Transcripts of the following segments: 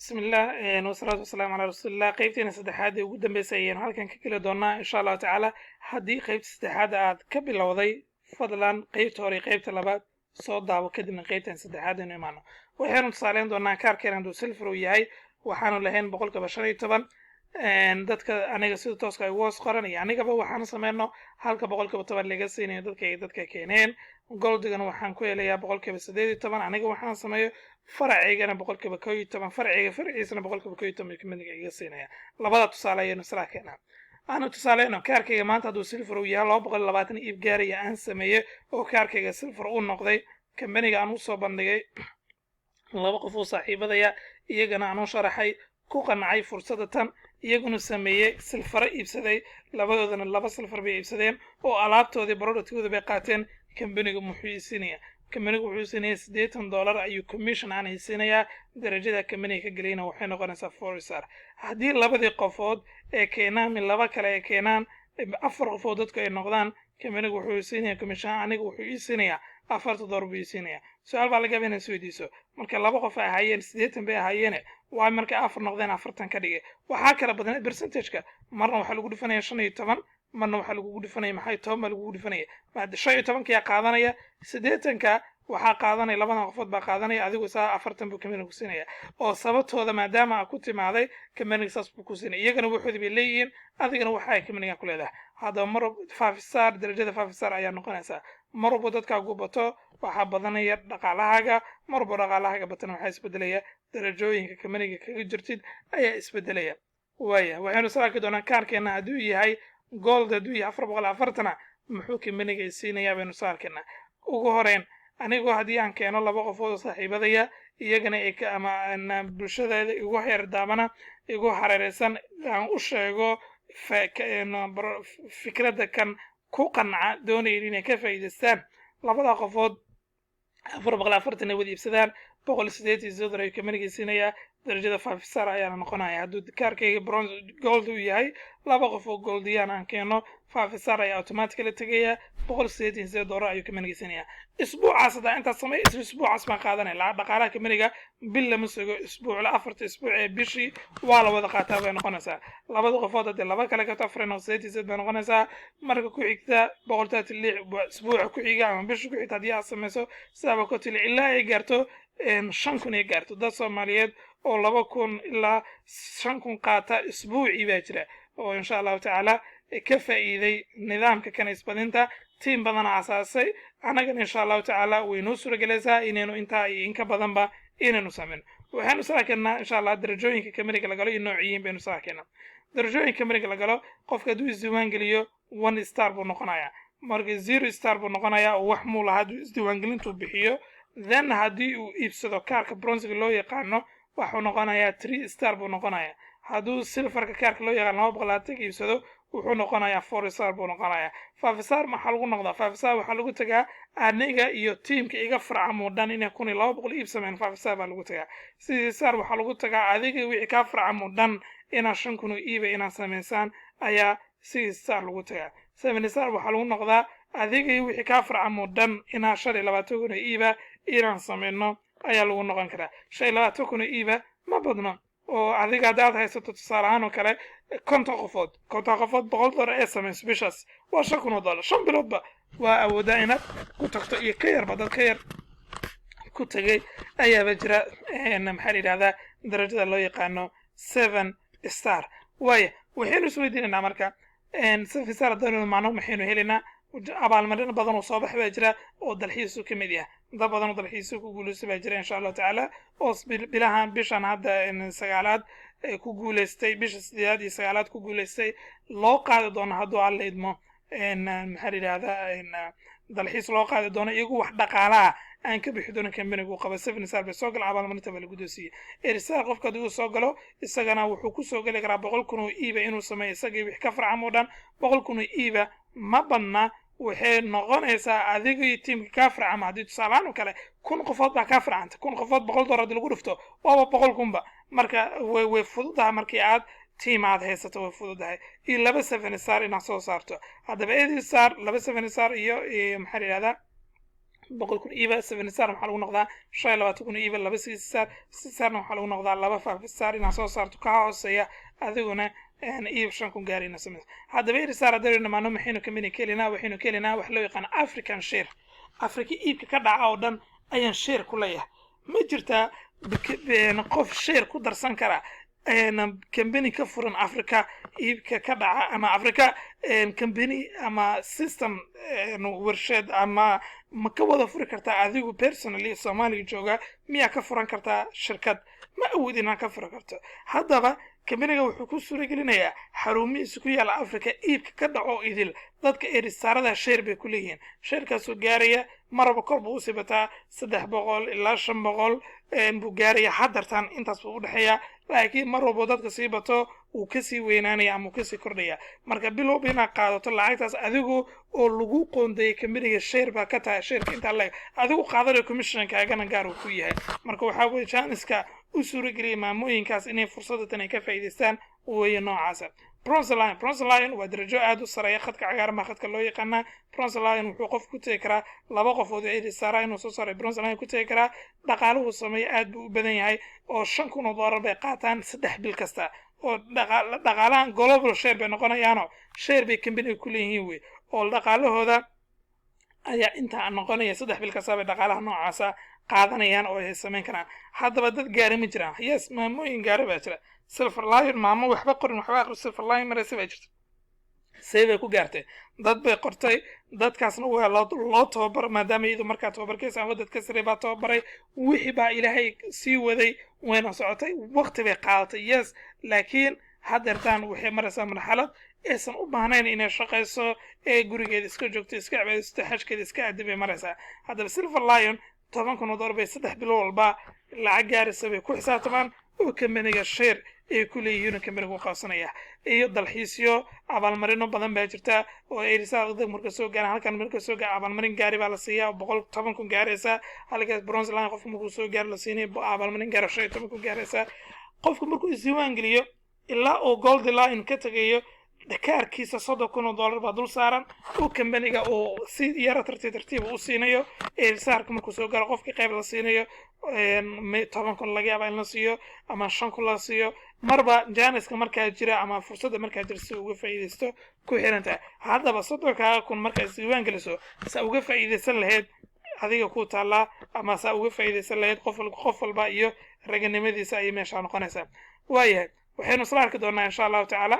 Bismillaah wasalaatu wasalaamu calaa rasuulillah. Qeybteena saddexaad ee ugu dambeysay ayaynu halkan ka geli doonaa, insha Allahu tacaala. Haddii qeybta saddexaad aad ka bilowday, fadlan qeybta hore iyo qeybta labaad soo daawo, kadibna qeybtan saddexaad aynu imaano. Waxaynu tusaaleyn doonaa kaarkeen hadduu silver uu yahay. Waxaanu lahayn 15% dadka aniga sida tooska ay ugu hoos qoran iyo anigaba waxaanu sameyno, halka 10% laga siinayo dadka ay dadka keeneen. Goldigana waxaan ku helayaa 18% aniga waxaan sameeyo, faraceygana 11%, farceyga farciisana 11% kamid iga siinaya. Labada tusaale ayaynu isla keenaa. Aanu tusaaleyno kaarkayga maanta hadduu silver uu yahay, 220 iib gaaraya aan sameeyey oo kaarkayga silver uu noqday. Kambaniga aan usoo bandhigay laba qof oo saaxiibadaya, iyagana aan u sharaxay, ku qancay fursadda tan, iyaguna sameeyey, silfaro iibsaday. Labadoodana laba silfar bay iibsadeen oo alaabtoodii, productkooda bay qaateen. Kambaniga muxuu isinaya? Kambaniga wuxuu siinaya $80 ayuu commission aan siinayaa. Darajada kambaniga ka gelayna waxay noqonaysaa four star. Haddii labadii qofood ee keenaan min laba kale ay keenaan, afar qofood dadku ay noqdaan, kambaniga wuxuu siinaya commission, aniga wuxuu ii siinayaa $40 buu ii siinayaa. Su-aal baa laga yaaba inaad isweydiiso: marka laba qof ay ahaayeen 80 bay ahaayeene, waa markay afar noqdeen 40 ka dhigay? Waxaa kala badan percentageka. Marna waxaa lagu dhifanaya 15, marna waxaa lagugu dhifanaya maxay? 10 baa lagugu dhifanaya. 15-kiyaa qaadanaya, 80-ka waxaa qaadanaya labadan qofood baa qaadanaya. Adigu isaa 40 buu kambaniga ku siinaya, oo sababtooda maadaama a ku timaaday kambaniga saas buu ku siinaya. Iyagana waxoodi bay leeyihiin, adigana waxa ay kambaniga ku leedahay. Haddaba mar five star, darajada five star ayaa noqonaysaa. Mar walba dadkaagu bato, waxaa badanaya dhaqaalahaaga. Mar walba dhaqaalahaaga batana, waxaa isbedelaya darajooyinka kambaniga kaga jirtid ayaa isbedelaya. Waaya, waxaynu isla arki doonaa kaarkeena hadduu yahay gold, hadduu yahay 440-na, muxuu kambaniga siinayaa baynu isla arkaynaa. Ugu horeyn, anigoo haddii aan keeno laba qofood oo saaxiibadaya, iyagana ay ama bulshadeeda igu xeerdaamana, igu hareereysan, aan u sheego fikradda kan, ku qanca, doonayan inay ka faa'iidaystaan, labada qofood 440 ay wada iibsadaan, $188 ayuu kamaniga siinayaa. Darajada five star ayaana noqonaya. Hadduu kaarkayga bronze, gold uu yahay, laba qof oo goldiyaan aan keeno, five star ayaa automatically tegaya. $188 ayuu kamaniga siinayaa isbuucaas. Haddaa intaas samey, isla isbuucaas baan qaadanaya. Lacag dhaqaalaha kamaniga bil lama sugo, isbuucla afarta isbuuc ee bishii waa la wada qaataa bay noqonaysaa. Labada qofood haddii laba kale kato, 488 bay noqonaysaa. Marka ku xigta 136 isbuuca ku xiga ama bisha ku xigta haddii aad samayso, sidaaba ku tili ilaa ay gaarto 5000 ay gaarto. Dad Soomaaliyeed oo 2000 ilaa 5000 qaata isbuucii baa jira, oo insha Allahu tacaala ka faa'iiday nidaamka kan isbadinta. Tiim badana asaasay. Annagana insha Allahu tacaala way noo suuragelaysaa inaynu intaa iyo inka badanba inaynu samayno. Waxaynu soo arkaynaa, insha Allah, darajooyinka kamaniga la galo iyo noociyiin baynu soo arkaynaa. Darajooyinka kamaniga la galo, qofka hadduu isdiiwaan geliyo, one star buu noqonayaa. Marka zero star buu noqonayaa oo wax muu lahaa hadduu isdiiwaangelintuu bixiyo. Then haddii uu iibsado kaarka bronzega loo yaqaano, waxuu noqonayaa three star buu noqonayaa. Hadduu silverka kaarka loo yaqaano 220 iibsado, wuxuu noqonayaa four star buu noqonayaa. Five star maxaa lagu noqdaa? Five star waxaa lagu tagaa aniga iyo tiimka iga farcamo dhan inay 1200 iibsameen, five star baa lagu tagaa. Six star waxaa lagu tagaa adiga wixii kaa farcamo dhan inaa 5000 oo iiba inaad samaysaan ayaa six star lagu tagaa. Seven star waxaa lagu noqdaa adiga iyo wixii kaa farcamo dhan inaa 25,000 oo iiba inaan sameyno ayaa lagu noqon karaa. 25,000 oo iiba ma badno, oo adiga haddaad haysato tusaale ahaan oo kale 50 qofood, 50 qofood $100 ee samayso bishaas, waa $5000. 5 biloodba waa awoodaa inaad ku tagto iyo ka yarba. Dad ka yar ku tegay ayaaba jira. Maxaa la yidhahdaa darajada loo yaqaano seven star? Waaya, waxaynu isweydiinaynaa marka seven star haddaynu macno maxaynu helaynaa? Abaalmarin badan oo soo bax baa jira, oo dalxiisu ka mid yahay. Dad badan oo dalxiisu ku guuleystay baa jira, insha Allahu tacaala, oo bilahan, bishan hadda sagaalaad ku guuleystay, bisha sideedaad iyo sagaalaad ku guuleystay, loo qaadi doono hadduu Alla idmo. Maxaa la yidhahdaa, dalxiis loo qaadi doono, iyagu wax dhaqaalaha aan ka bixi doonin companigu qaba. Seven star bay soo gala, abaalmarinta baa la guddoonsiiyey. Eight star qofka haddii uu soo galo, isagana wuxuu kusoo geli karaa 100,000 oo iiba inuu sameeyo, isagii wix ka farcam oo dhan. 100,000 oo iiba ma badna. Waxay noqonaysaa adiga iyo tiimka kaa farcama. Haddii tusaalahaan oo kale 1000 qofood baa kaa farcanta, 1000 qofood $100 haddii lagu dhufto, waaba 100,000-ba. Marka way fududahay markii aad tiim aad haysato, way fududahay. Iyo laba seven star inaad soo saarto. Haddaba eight star, laba seven star iyo maxaa la yidhahdaa 100,000 iiba. Seven star waxaa lagu noqdaa 25,000 iiba. Laba six star, six starna waxaa lagu noqdaa laba five star inaad soo saarto ka hooseeya, adiguna iib 5,000 gaari ina samayso. Haddaba eight star haddaynu dhamaano, maxaynu kamid ka helinaa? Waxaynu ka helinaa wax loo yaqaano African share. Africa iibka ka dhaca oo dhan ayaan share ku leeyahay. Ma jirtaa qof share ku darsan kara company ka furan Africa iibka ka dhaca, ama Africa company ama system warsheed, ama ma ka wada furi kartaa adigu personally? Soomaaliya jooga miyaa ka furan kartaa shirkad? Ma awood inaan ka furan karto. Haddaba companyga wuxuu ku suuragelinayaa xarumihiisa ku yaalla Africa iibka ka dhaco idil, dadka eight starada share bay ku leeyihiin. Sharekaasoo gaaraya maraba kor buu usii bataa, 300 ilaa 500 buu gaaraya. Hadartan intaas buu udhexeeya, laakiin mar walbo dadka sii bato wuu kasii weynaanaya ama uu kasii kordhaya. Marka bilowba inaad qaadato lacagtaas adigu oo lagu qoondeeyay companyga, share baa ka tahay, shareka intaa leeg adigu qaadanayo, commissionkaagana gaar uu ku yahay. Marka waxaa weye chanceka u suurageliyay maamooyinkaas inay fursadatan ay ka faa'iidaystaan weeye noocaasa. Bronze Lion. Bronze Lion waa darajo aad u sareeya. Khadka cagaaran baa khadka loo yaqaanaa. Bronze Lion wuxuu qof ku tegi karaa laba qofood oo eight stara inuu soo saaray Bronze Lion ku tegi karaa. Dhaqaaluhu sameeya aad buu u badan yahay, oo $5,000 bay qaataan 3 bil kasta, oo dhaqaalahan global share bay noqonayaano, share bay companyga ku leeyihiin wey, oo dhaqaalahooda ayaa intaa noqonaya. 3 bil kasta bay dhaqaalaha noocaasa qaadanayaan oo ay samayn karaan. Haddaba dad gaari ma jiraan? Yes, maamooyin gaari baa jira. Silver Lion, maamo waxba qorin, waxba aqri, Silver Lion maraysa baa jirta. See bay ku gaartay? Dad bay qortay, dadkaasna waa loo tababar, maadaama iyadu markaa tababarkaysa ama dadka sare baa tababaray. Wixii baa Ilaahay sii waday, wayna socotay. Waqti bay qaadatay, yes, laakiin haddeertaan waxay maraysaa marxalad aysan u baahnayn inay shaqayso, ee gurigeeda iska joogto, iska cibaadaysato, xajkeeda iska aadi bay maraysaa. Haddaba Silver Lion $10,000 bay 3 bilo walba lacag gaaraysa bay ku xisaabtamaan, oo companyga share ay ku leeyihiin, companyga u qabsanaya, iyo dalxiisyo, abaalmarino badan baa jirta oo eight star marka soo gaaraan. Halkan marka soo gaara, abaalmarin gaari baa la siiyaa, 110,000 gaaraysa. Halkaas Bronze Lion qofka markuu soo gaaro la siinaya abaalmarin gaaro 15,000 gaaraysa. Qofku markuu isdiiwaan geliyo ilaa uu Gold Lion ka tegayo, kaarkiisa $30,000 baa dul saaran, oo companyga uu si yara tartiib tartiib u siinayo. Saarka markuu soo galo, qofkii qayb la siinayo, 10,000 laga yaaba in la siiyo ama 5,000 la siiyo, marba chanceka markaa jira ama fursadda markaa jira si uga faa'iidaysto ku xiran tahay. Haddaba 30,000 markaa isdiiwaan geliso, saa uga faa'iidaysan lahayd adiga ku taallaa, ama saa uga faa'iidaysan lahayd qof walba iyo raganimadiisa ayay meeshaa noqonaysaa. Waayahay, waxaynu isla arki doonaa insha Allahu tacaala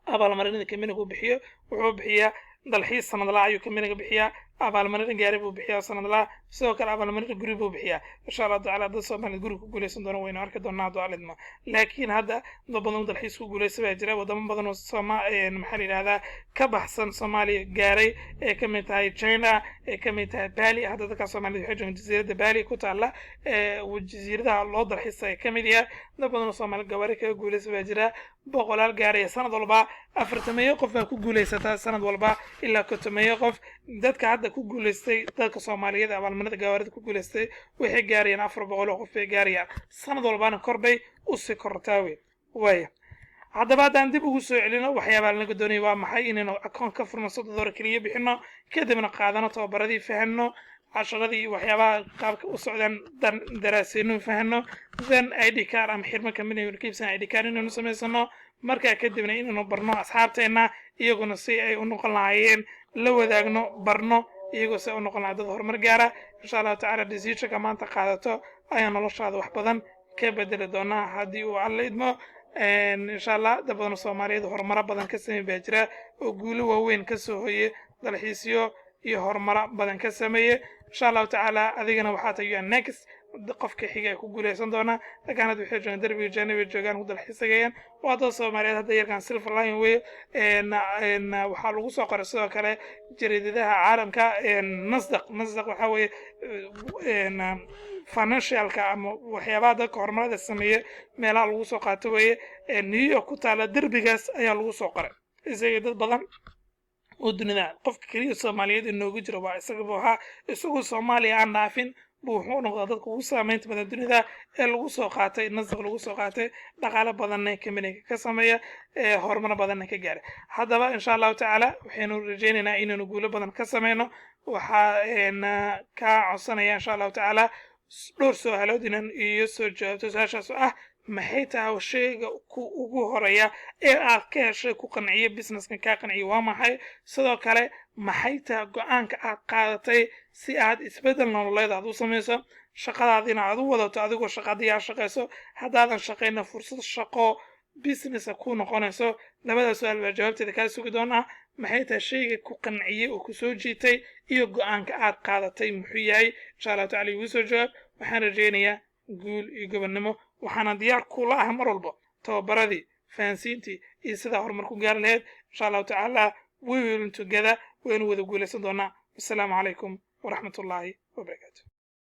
abaalmarinada companyga uu bixiyo. Wuxuu bixiyaa dalxiis sanadlaa ayuu companyga bixiyaa, abaalmarin gaari buu bixiyaa sanadlaa, sidoo kale abaalmarin guri buu bixiyaa. Insha Allahu tacala dad Soomaaliyed guri ku guuleysan doona waynu arki doonaa hadduu Alla idmo. Laakiin hadda dad badan oo dalxiis ku guuleysta baa jira, wadamo badan oo sooma maxaa la yidhahdaa ka baxsan Soomaaliya gaaray, ee ka mid tahay China, ee ka mid tahay Bali. Hadda dadka Soomaaliyed waxay joogaan jasiiradda Bali ku taalla, jasiiradaha loo dalxiisa ay ka mid yahay. Dad badan oo Soomaali gawaari kaga guuleysta baa jira, boqolaal gaaraya. Sanad walba afartameeyo qof baa ku guuleysataa, sanad walba ilaa kontomeeyo qof. Dadka hadda ku guuleystay, dadka Soomaaliyeed abaalmarinada gawaarida ku guuleystay, waxay gaarayaan 400 oo qof bay gaarayaan. Sanad walbana kor bay usii korortaa wey. Waaya, haddaba haddaan dib ugu soo celino, waxyaabaha laga doonaya waa maxay? Inaynu akoon ka furno, $30 keliya bixino, kadibna qaadano tababaradii, fahanno casharadii iyo waxyaabaha qaabka u socdaan, dan daraasayno, fahanno, then ID card ama xirmo kamid aynu ka iibsan ID card inaynu samaysano. Markaa kadibna inaynu barno asxaabteenna, iyaguna si ay u noqon lahaayeen la wadaagno, barno iyagoo si ay u noqon lahaa dad horumar gaara insha Allahu tacala. Decisionka maanta qaadato ayaa noloshaada wax badan ka bedeli doonaa haddii uu Alla idmo, insha Allah. Dad badan oo Soomaaliyeed horumaro badan ka samey baa jira, oo guulo waaweyn ka soo hoye, dalxiisyo iyo horumaro badan ka sameeye insha Allahu tacaala. Adigana waxaa tahay you next, qofka xiga ay ku guuleysan doonaa. Dadkaan waxay joogaan derbiga January joogaan, ku dalxiisagayaan, waa dad Soomaaliyeed. Hadda yarkan Silver Lion wey, waxaa lagu soo qoray sidoo kale jariidadaha caalamka, Nasdaq. Nasdaq waxaa weeye financialka ama waxyaabaha dadka horumarada sameeye meelaha lagu soo qaato weeye. New York ku taala, derbigaas ayaa lagu soo qoray isaga dad badan oo dunida. Qofka keliya Soomaaliyeed ee noogu jira waa isaga buu ahaa, isagoo Soomaaliya aan dhaafin. Buu wuxuu noqdaa dadka ugu saameynta badan dunida ee lagu soo qaatay Nasdaq, lagu soo qaatay, dhaqaale badanna companyga ka sameeya, ee horumar badanna ka gaara. Haddaba, insha Allahu tacaala, waxaynu rajaynaynaa inaynu guulo badan ka sameyno. Waxaa kaa codsanaya, insha Allahu tacaala, dhowr su-aalood inaan iyo soo jawaabto. Su-aashaas oo ah: maxay tahay shayga ku ugu horeeya ee aad ka heshay, ku qanciya, businesskan kaa qanciya, waa maxay? Sidoo kale, maxay tahay go-aanka aad qaadatay si aad isbeddel nololeed aad u samayso, shaqadaadina aad u wadato, adigoo shaqadiyaa shaqayso, haddaadan shaqayna fursad shaqo businessa ku noqonayso? Labada su-aal baa jawaabteeda kaa sugi doonaa. Maxay tahay shayga ku qanciyey oo ku soo jiitay, iyo go-aanka aad qaadatay muxuu yahay? Insha Allahu tacala igu soo jawaab. Waxaan rajaynayaa guul iyo gobonnimo, waxaana diyaar kula ah mar walba tababaradii, fahansiintii iyo sidaa horumar ku gaari lahayd. Insha Allahu tacaala, we will together, waynu wada guulaysan doonaa. Wasalaamu calaykum waraxmatullaahi wabarakaatu.